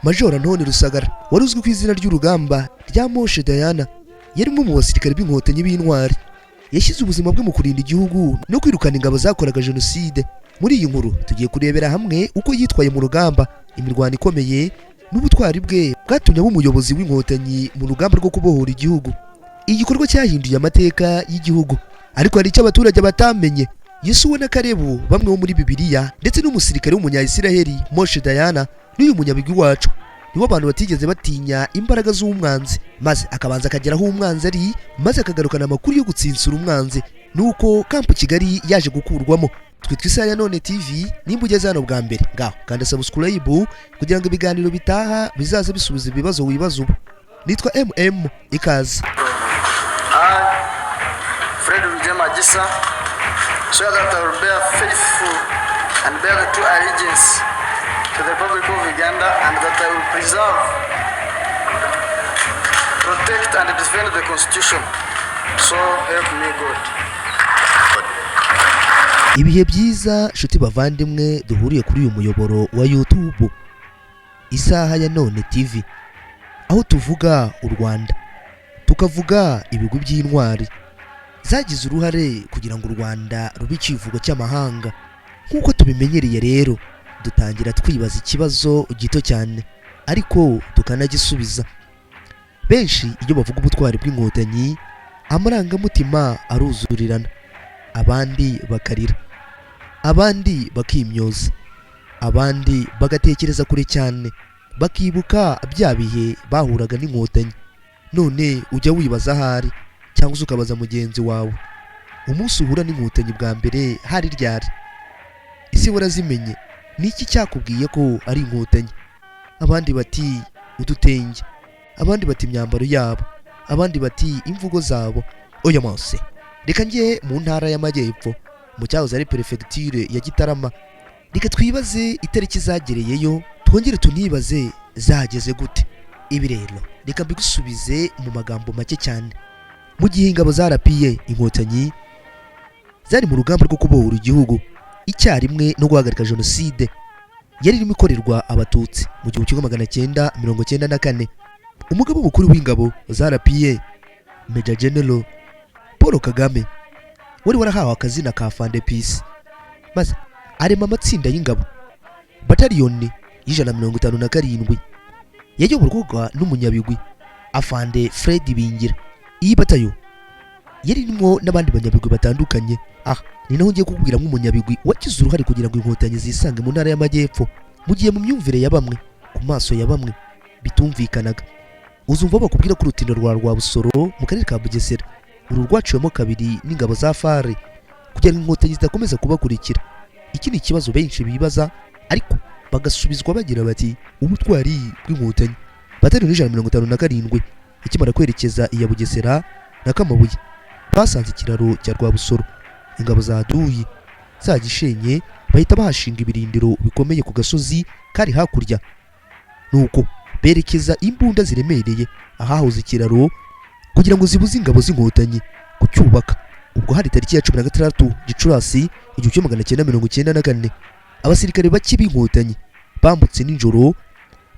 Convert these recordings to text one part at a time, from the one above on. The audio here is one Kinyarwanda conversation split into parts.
Major Antoni Rusagara, wari uzwi ku izina ry'urugamba rya Moshe Dayana, yari umwe mu basirikare b'Inkotanyi b'intwari. Yashyize ubuzima bwe mu kurinda igihugu no kwirukana ingabo zakoraga jenoside. Muri iyi nkuru tugiye kurebera hamwe uko yitwaye mu rugamba, imirwano ikomeye n'ubutwari bwe bwatumye aba umuyobozi w'Inkotanyi mu rugamba rwo kubohora igihugu. Igikorwa cyahinduye amateka y'igihugu. Ariko hari icyo abaturage batamenye: Yosuwa na Kalebu, bamwe bo muri Bibiliya, ndetse n'umusirikare w'Umunya-Isiraheli Moshe Dayana n'uyu munyabigwi wacu, nibo abantu batigeze batinya imbaraga z'umwanzi, maze akabanza akagera aho umwanzi ari, maze akagarukana amakuru yo gutsinsura umwanzi. Nuko Camp Kigali yaje gukurwamo. Twitwa Isaha ya None TV. Nimba ugeze hano bwa mbere, ngaho kanda subscribe kugira ngo ibiganiro bitaha bizaze bisubiza ibibazo wibaza ubu. Nitwa Ikaze. I, Fred Rugema Gisa, swear that I will bear faithful and bear the true allegiance to the Republic of Uganda and that I will preserve, protect and defend the Constitution. So help me God. Ibihe byiza, nshuti bavandimwe duhuriye kuri uyu muyoboro wa YouTube Isaha ya None TV, aho tuvuga u Rwanda, tukavuga ibigwi by'intwari zagize uruhare kugira ngo u Rwanda rube icyivugo cy'amahanga. Nk'uko tubimenyereye rero, dutangira twibaza ikibazo gito cyane, ariko tukanagisubiza. Benshi iyo bavuga ubutwari bw'Inkotanyi, amarangamutima aruzurirana, abandi bakarira, abandi bakimyoza, abandi bagatekereza kure cyane, bakibuka bya bihe bahuraga n'Inkotanyi. None ujya wibaza ahari, cyangwa se ukabaza mugenzi wawe, umunsi uhura n'Inkotanyi bwa mbere hari ryari? Ese warazimenye? Ni iki cyakubwiye ko ari Inkotanyi? Abandi bati udutenge, abandi bati imyambaro yabo, abandi bati imvugo zabo. Oya mose, reka njye mu Ntara y'Amajyepfo, mu cyahoze ari Perefegiture ya Gitarama. Reka twibaze itariki zagereyeyo, twongere tunibaze zahageze gute. Ibi rero reka mbigusubize mu magambo make cyane. Mu gihe ingabo za RPA Inkotanyi zari mu rugamba rwo kubohora igihugu icyarimwe no guhagarika jenoside yari irimo ikorerwa Abatutsi mu 1994, umugaba mukuru w'ingabo za RPA, Major General Paul Kagame, wari warahawe akazina ka Fande Peace, maze arema amatsinda y'ingabo. Bataliyoni y'157 yayoborwaga n'umunyabigwi Afande Fred Ibingira. Iyi batayo yari irimo n'abandi banyabigwi batandukanye. Aha ni naho ngiye kukubwira nk'umunyabigwi wagize uruhare kugira ngo Inkotanyi zisange mu Ntara y'Amajyepfo, mu gihe mu myumvire ya bamwe, ku maso ya bamwe, bitumvikanaga. Uzumva bakubwira ko urutindo rwa Rwabusoro mu karere ka Bugesera uru rwaciwemo kabiri n'ingabo za FAR kugira ngo Inkotanyi zidakomeza kubakurikira. Iki ni ikibazo benshi bibaza, ariko bagasubizwa bagira bati ubutwari bw'Inkotanyi. Bataliyoni 157 ikimara kwerekeza iya Bugesera na Kamabuye, basanze ikiraro cya Rwabusoro ingabo za Duyi zagishenye, bahita bahashinga ibirindiro bikomeye ku gasozi kari hakurya. Nuko berekeza imbunda ziremereye ahahoze ikiraro kugira ngo zibuze ingabo z'Inkotanyi kucyubaka. Ubwo hari tariki ya 16 Gicurasi 1994. Abasirikare bake b'Inkotanyi bambutse nijoro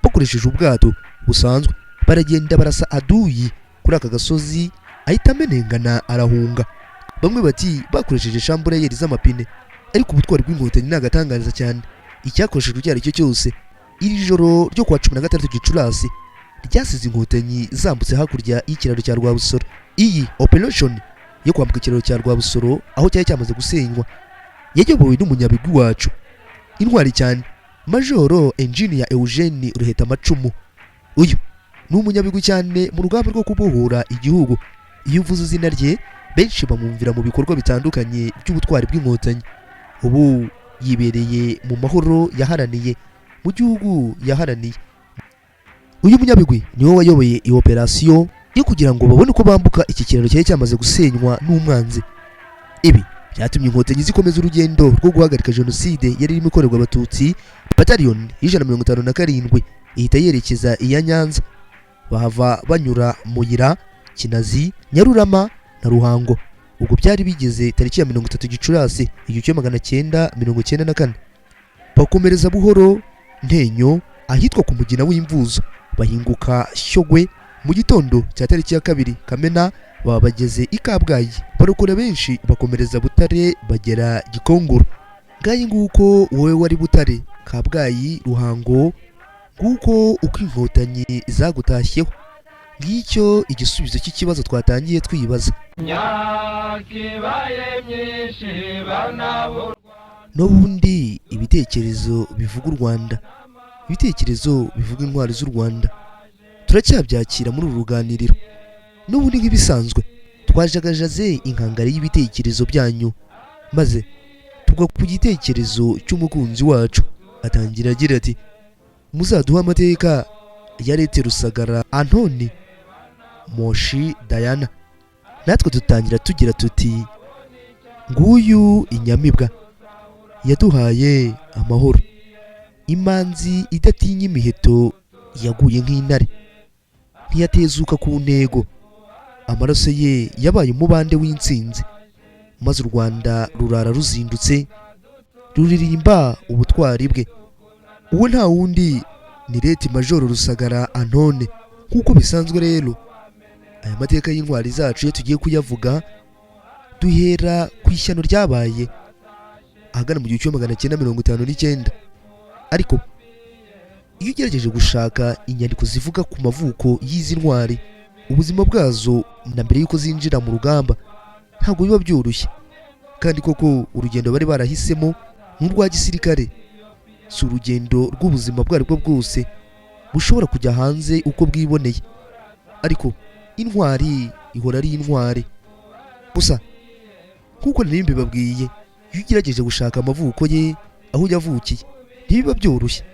bakoresheje ubwato busanzwe, baragenda barasa aduyi kuri aka gasozi, ahita amenengana arahunga. Bamwe bati bakoresheje shamburayeri z'amapine, ariko ubutwari bw'Inkotanyi ni agatangaza cyane. Icyakoreshejwe icyo ari cyo cyose, iri joro ryo kuwa 16 Gicurasi ryasize Inkotanyi zambutse hakurya y'ikiraro cya Rwabusoro. Iyi operation yo kwambuka ikiraro cya Rwabusoro, aho cyari cyamaze gusenywa, yayobowe n'umunyabigwi wacu, intwari cyane, Majoro Engineer Eugene Ruhetamacumu. Uyu ni umunyabigwi cyane mu rugamba rwo kubohora igihugu. Iyo uvuze izina rye, benshi bamwumvira mu bikorwa bitandukanye by'ubutwari bw'Inkotanyi. Ubu yibereye mu mahoro yaharaniye mu gihugu yaharaniye. Uyu munyabigwi niwe wayoboye iyi operasiyo yo kugira ngo babone uko bambuka iki kiraro cyari cyamaze gusenywa n'umwanzi. Ibi byatumye Inkotanyi zikomeza urugendo rwo guhagarika jenoside yari irimo ikorerwa Abatutsi. Bataliyoni y'157 ihita yerekeza iya Nyanza, bahava banyura Muyira, Kinazi, Nyarurama na Ruhango. Ubwo byari bigeze tariki ya 30Gicurasi 1994, bakomereza Buhoro, Ntenyo, Ahitwa ku Mugina w'Imvuzo, bahinguka Shyogwe. Mu gitondo cya tariki ya 2 Kamena baba bageze i Kabgayi, barokora benshi, bakomereza Butare, bagera Gikongoro. Ngayi nguko, wowe wari Butare, Kabgayi, Ruhango, nguko uko Inkotanyi zagutashyeho. Ngicyo igisubizo cy'ikibazo twatangiye twibaza. Myaka ibaye myinshi bana. N'ubundi ibitekerezo bivuga u Rwanda, ibitekerezo bivuga intwari z'u Rwanda, turacyabyakira muri uru ruganiriro. N'ubundi nk'ibisanzwe twajagajaze inkangara y'ibitekerezo byanyu, maze tugwa ku gitekerezo cy'umukunzi wacu. Atangira agira ati: "Muzaduhe amateka ya Late Rusagara Antoni Moshi Diana." Natwe dutangira tugira tuti: "Nguyu inyamibwa yaduhaye amahoro, imanzi idatinya imiheto, yaguye nk'intare, ntiyatezuka ku ntego. Amaraso ye yabaye umubande w'intsinzi, maze u Rwanda rurara ruzindutse ruririmba ubutwari bwe." Uwo nta wundi ni Late Majoro Rusagara Antone. Nk'uko bisanzwe rero, aya mateka y'intwari zacu iyo tugiye kuyavuga duhera ku ishyano ryabaye ahagana mu 1959. Ariko iyo ugerageje gushaka inyandiko zivuga ku mavuko y'izi ntwari, ubuzima bwazo na mbere y'uko zinjira mu rugamba, ntabwo biba byoroshye. Kandi koko urugendo bari barahisemo nk'urwa gisirikare si urugendo rw'ubuzima ubwo aribwo bwose bushobora kujya hanze uko bwiboneye, ariko intwari ihora ari intwari. Gusa nk'uko nari mbibabwiye, iyo ugerageje gushaka amavuko ye, aho yavukiye, ntibiba byoroshye.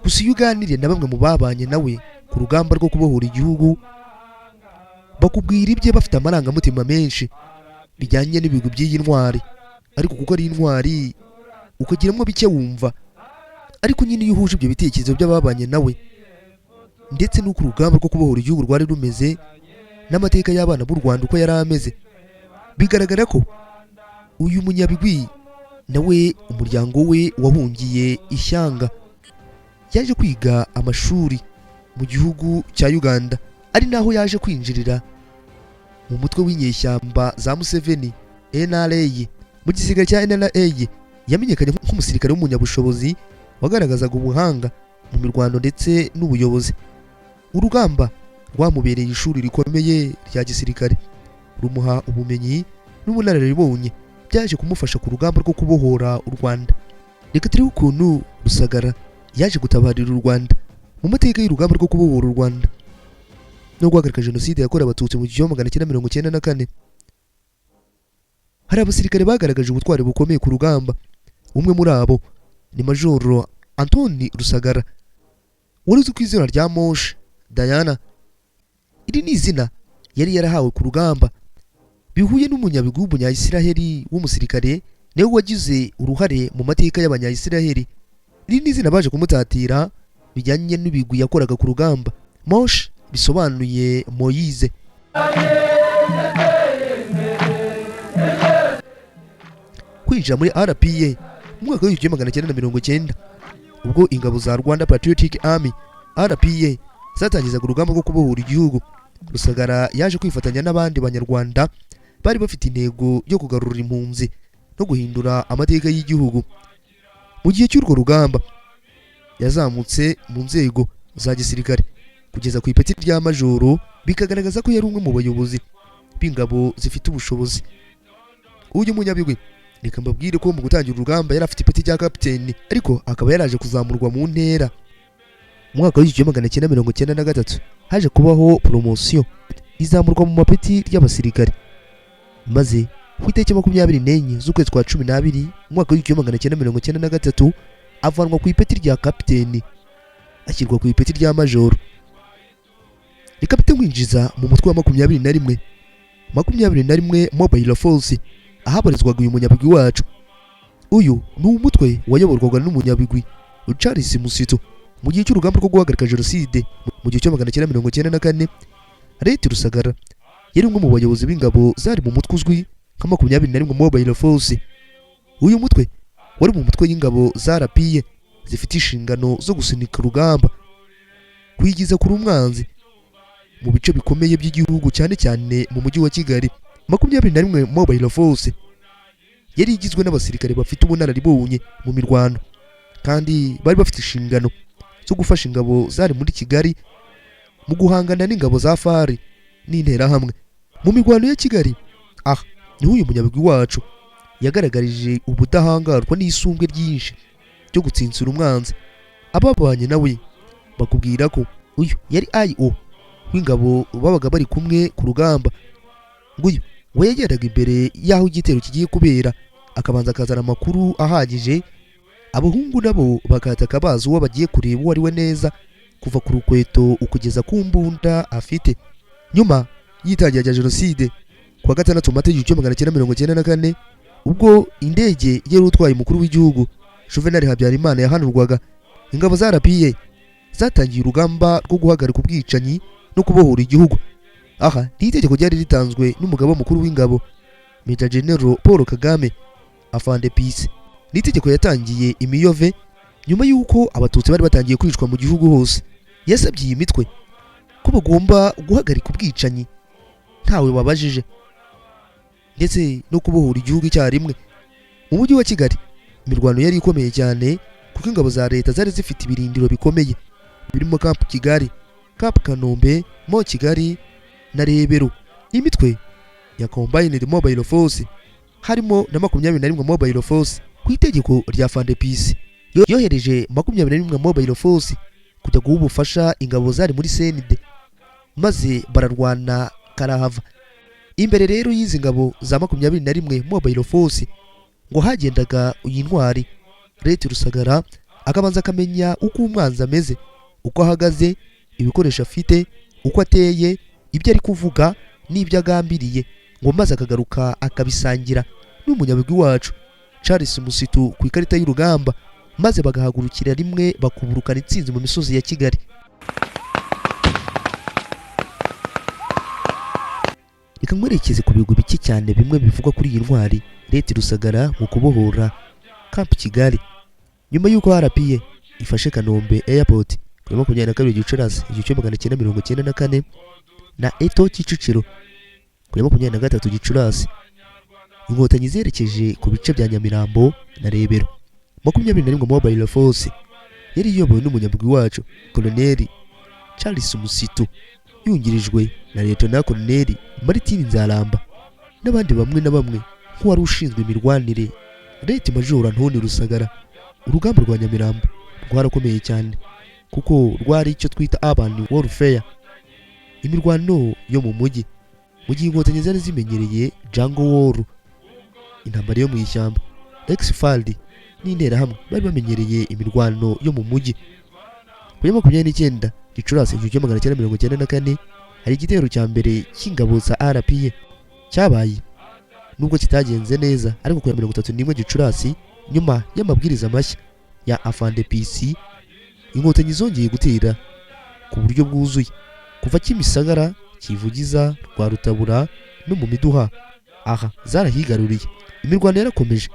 Gusa iyo uganiriye na bamwe mu babanye nawe ku rugamba rwo kubohora igihugu, bakubwira ibye bafite amarangamutima menshi bijyanye n'ibigwi by'iyi ntwari, ariko kuko ari intwari ukagiramo bike wumva. Ariko nyine iyo uhuje ibyo bitekerezo by'ababanye nawe, ndetse n'uko urugamba rwo kubohora igihugu rwari rumeze, n'amateka y'abana b'u Rwanda uko yari ameze, bigaragara ko uyu munyabigwi nawe umuryango we wahungiye ishyanga. Yaje kwiga amashuri mu gihugu cya Uganda, ari naho yaje kwinjirira mu mutwe w'inyeshyamba za Museveni, NRA. Mu gisirikare cya NRA yamenyekanye nk'umusirikare w'umunyabushobozi wagaragazaga ubuhanga mu mirwano ndetse n'ubuyobozi. Urugamba rwamubereye ishuri rikomeye rya gisirikare, rumuha ubumenyi n'ubunararibonye byaje kumufasha ku rugamba rwo kubohora u Rwanda. Reka turebe ukuntu Rusagara yaje gutabarira u Rwanda mu mateka y'urugamba rwo kubohora u Rwanda no guhagarika Jenoside yakorewe Abatutsi mu 1994. Hari abasirikare bagaragaje ubutwari bukomeye ku rugamba. Umwe muri abo ni Majoro Antoni Rusagara, wari uzwi ku izina rya Moshi Diana. Iri ni izina yari yarahawe ku rugamba, bihuye n'umunyabigwi w'Umunyayisiraheli w'umusirikare niwe wagize uruhare mu mateka y'Abanyayisiraheli. Iri ni izina baje kumutatira bijyanye n'ibigwi yakoraga ku rugamba. Moshi bisobanuye Moyize. Kwinjira muri RPA mu mwaka w'1990, ubwo ingabo za Rwanda Patriotic Army, RPA, zatangizaga urugamba rwo kubohora igihugu, Rusagara yaje kwifatanya n'abandi Banyarwanda bari bafite intego yo kugarura impunzi no guhindura amateka y'igihugu. Mu gihe cy'urwo rugamba yazamutse mu nzego za gisirikare kugeza ku ipeti rya majoro, bikagaragaza ko yari umwe mu bayobozi b'ingabo zifite ubushobozi. Uyu munyabigwi, reka mbabwire ko mu gutangira urugamba yari afite ipeti rya kapiteni, ariko akaba yaraje kuzamurwa mu ntera. Mu mwaka w'1993 haje kubaho poromosiyo, izamurwa mu mapeti ry'abasirikare, maze ku itariki 24 z'ukwezi kwa 12 mu mwaka w'1993 avanwa ku ipeti rya kapiteni ashyirwa ku ipeti rya majoro. Reka mpite nkwinjiza mu mutwe wa 21, 21 Mobile Force, ahabarizwaga uyu munyabigwi wacu. Uyu ni umutwe wayoborwaga n'umunyabigwi Charles Musito. Mu gihe cy'urugamba rwo guhagarika Jenoside mu 1994, Late Rusagara yari umwe mu bayobozi b'ingabo zari mu mutwe uzwi nka 21 Mobile Force. Uyu mutwe wari mu mutwe y'ingabo za RPA. Zifite inshingano zo gusunika urugamba, kuyigiza kuri umwanzi mu bice bikomeye by'igihugu, cyane cyane mu mujyi wa Kigali. 21 Mobile Force yari igizwe n'abasirikare bafite ubunararibonye mu mirwano, kandi bari bafite inshingano zo gufasha ingabo zari muri Kigali mu guhangana n'ingabo za FAR n'Interahamwe mu mirwano ya Kigali. Aha niho uyu munyabigwi wacu yagaragarije ubudahangarwa n'isumbwe ryinshi ryo gutsinsura umwanzi. Ababanye nawe bakubwira ko uyu yari IO w'ingabo babaga bari kumwe ku rugamba. Nguyu we yagendaga imbere y'aho igitero kigiye kubera, akabanza akazana amakuru ahagije. Abahungu nabo bakataka bazi uwo bagiye kureba uwo ari we neza, kuva ku rukweto ukugeza ku mbunda afite. Nyuma y'itangira rya jenoside, kuwa 6 Mata 1994, ubwo indege yari utwaye umukuru w'igihugu Juvenal Habyarimana yahanurwaga, ingabo za RPA zatangiye urugamba rwo guhagarika ubwicanyi no kubohora igihugu. Aha ni itegeko ryari ritanzwe n'umugaba mukuru w'ingabo, Major General Paul Kagame, Afande PC. Ni itegeko yatangiye imiyove nyuma y'uko Abatutsi bari batangiye kwicwa mu gihugu hose. Yasabye iyi mitwe ko bagomba guhagarika ubwicanyi ntawe wabajije, ndetse no kubohora igihugu icyarimwe. Mu mujyi wa Kigali imirwano yari ikomeye cyane, kuko ingabo za leta zari zifite ibirindiro bikomeye birimo Camp Kigali, Camp Kanombe, Mont Kigali na Rebero. Imitwe ya Combined Mobile Force, harimo na 21 Mobile Force, ku itegeko rya Afande PC yohereje 21 Mobile Force kujya guha ubufasha ingabo zari muri CND, maze bararwana karahava. Imbere rero y'izi ngabo za 21 Mobile Force ngo hagendaga iyi ntwari Late Rusagara, akabanza akamenya uko umwanzi ameze, uko ahagaze, ibikoresho afite, uko ateye, ibyo ari kuvuga n'ibyo agambiriye, ngo maze akagaruka akabisangira n'umunyabigwi wacu Charles Musitu ku ikarita y'urugamba, maze bagahagurukira rimwe bakuburukana intsinzi mu misozi ya Kigali. Reka nkwerekeze ku bigwi bike cyane bimwe bivugwa kuri iyi ntwari Late Rusagara mu kubohora Camp Kigali. Nyuma y'uko RPA ifashe Kanombe Airport kuri 22 Gicurasi 1994 na Eto Kicukiro kuri 23 Gicurasi, Inkotanyi zerekeje ku bice bya Nyamirambo na Rebero. 21 Mobile Force yari iyobowe n'umunyabigwi wacu Colonel Charles Musitu, yungirijwe na Lieutenant Colonel Martin Nzaramba n'abandi bamwe na bamwe, nk'uwari ushinzwe imirwanire Late Major Antoni Rusagara. Urugamba rwa Nyamirambo rwarakomeye cyane, kuko rwari icyo twita urban warfare, imirwano yo mu mujyi, mu gihe Inkotanyi zari zimenyereye jungle war, intambara yo mu ishyamba. Ex-FAR n'Interahamwe bari bamenyereye imirwano yo mu mujyi. Kuri 29 Gicurasi 1994 hari igitero cya mbere cy'ingabo za RPA cyabaye, nubwo kitagenze neza. Ariko ku ya 31 Gicurasi, nyuma y'amabwiriza mashya ya Afande PC, Inkotanyi zongeye gutera ku buryo bwuzuye kuva Kimisagara, Kivugiza, Rwarutabura no mu Miduha. Aha zarahigaruriye. Imirwano yarakomeje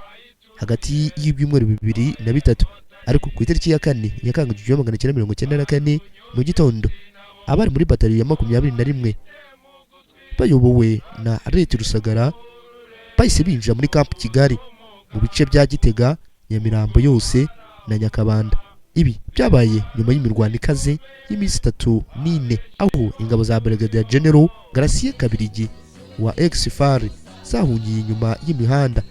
hagati y'ibyumweru 2 na 3, ariko ku itariki ya 4 Nyakanga 1994 mu gitondo, abari muri batari ya 21 bayobowe na Late Rusagara bahise binjira muri Camp Kigali mu bice bya Gitega, Nyamirambo yose na Nyakabanda. Ibi byabaye nyuma y'imirwano ikaze y'iminsi 3 n'ine, aho ingabo za Brigadier General Gratien Kabiligi wa ex-FAR zahungiye inyuma y'imihanda.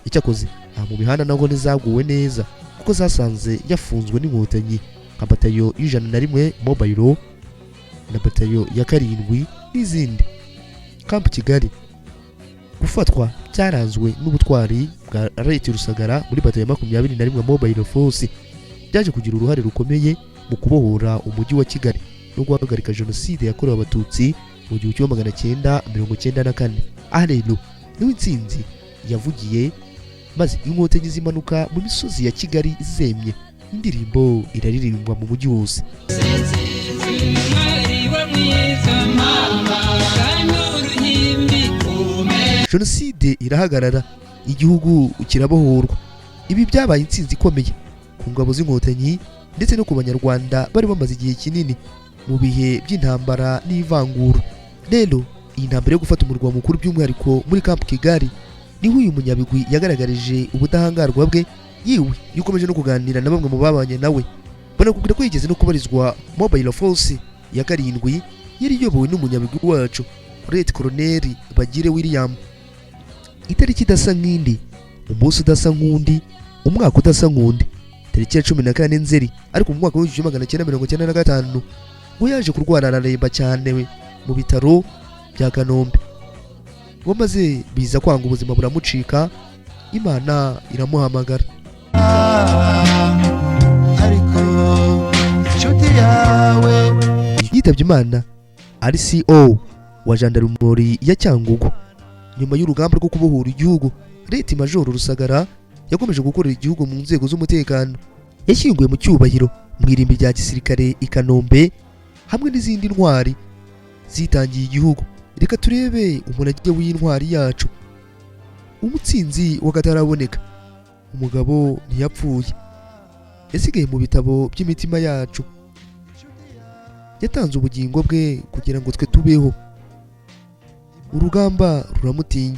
Icyakoze aha mu mihanda nabwo ntizaguwe neza, kuko zasanze yafunzwe n'Inkotanyi nka batayo y'101 Mobile na batayo ya 7 n'izindi. Camp Kigali gufatwa byaranzwe n'ubutwari bwa Late Rusagara muri batayo ya 21 Mobile Force, byaje kugira uruhare rukomeye mu kubohora umujyi wa Kigali no guhagarika jenoside yakorewe Abatutsi mu 1994. Aha rero niho intsinzi yavugiye, maze Inkotanyi zimanuka mu misozi ya Kigali zemye, indirimbo iraririmbwa mu mujyi wose. Mwari wa mwiza mama kandi uruhimbi. Jenoside irahagarara, igihugu kirabohorwa. Ibi byabaye intsinzi ikomeye ku ku ngabo z'Inkotanyi ndetse no ku Banyarwanda bari bamaze igihe kinini mu bihe by'intambara n'ivangura. Rero iyi ntambara yo gufata umurwa mukuru, by'umwihariko muri Camp Kigali, niho uyu munyabigwi yagaragarije ubudahangarwa bwe. Yiwe iyo ukomeje no kuganira na bamwe mu babanye nawe, banakubwira ko yigeze no kubarizwa Mobile Force ya karindwi yari iyobowe n'umunyabigwi wacu Lt Colonel Bagire William. Itariki idasa nk'indi, umunsi udasa nk'undi, umwaka udasa nk'undi, tariki ya 14 Nzeri, ariko mu mwaka w'1995, ngo yaje kurwara, araremba cyane mu bitaro bya Kanombe, ngo maze biza kwanga, ubuzima buramucika, Imana iramuhamagara. Ariko inshuti yawe. Yitabye Imana ari CO wa Jandarumori ya Cyangugu. Nyuma y'urugamba rwo kubohora igihugu, Leti Majoro Rusagara yakomeje gukorera igihugu mu nzego z'umutekano. Yashyinguwe mu cyubahiro mu irimbi rya gisirikare i Kanombe hamwe n'izindi ntwari zitangiye igihugu. Reka turebe umurage w'intwari yacu, umutsinzi w'akataraboneka. Umugabo ntiyapfuye, yasigaye mu bitabo by'imitima yacu. Yatanze ubugingo bwe kugira ngo twe tubeho. Urugamba ruramutinya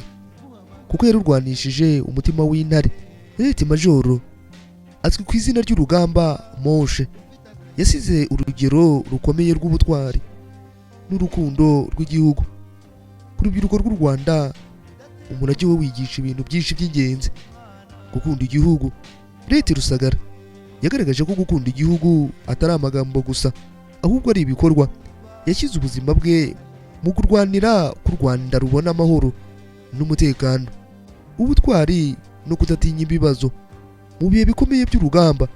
kuko yarurwanishije umutima w'intare. Leti Majoro azwi ku izina ry'urugamba Moshe. Yasize urugero rukomeye rw'ubutwari n'urukundo rw'igihugu ku rubyiruko rw'u Rwanda. Umurage we wigisha ibintu byinshi by'ingenzi: gukunda igihugu. Leti Rusagara yagaragaje ko gukunda igihugu atari amagambo gusa, ahubwo ari ibikorwa. Yashyize ubuzima bwe mu kurwanira ko u Rwanda rubona amahoro n'umutekano. Ubutwari no kudatinya ibibazo: mu bihe bikomeye by'urugamba,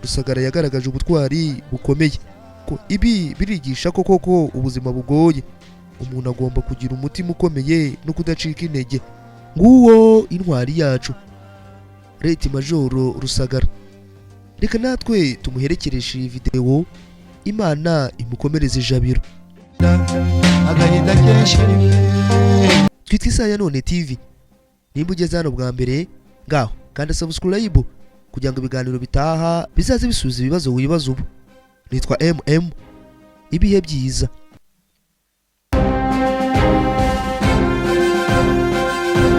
Rusagara yagaragaje ubutwari bukomeye. Ko ibi birigisha ko koko ubuzima bugoye, umuntu agomba kugira umutima ukomeye no kudacika intege. Nguwo intwari yacu, Leti Majoro Rusagara. Reka natwe tumuherekereshe iyi videwo. Imana imukomereze ijabiro. Agahinda kenshi. Twitwa Isaha ya None TV. Nimba ugeze hano bwa mbere, ngaho kanda subscribe kugira ngo ibiganiro bitaha bizaze bisubiza ibibazo wibaza ubu. Nitwa MM. Ibihe byiza.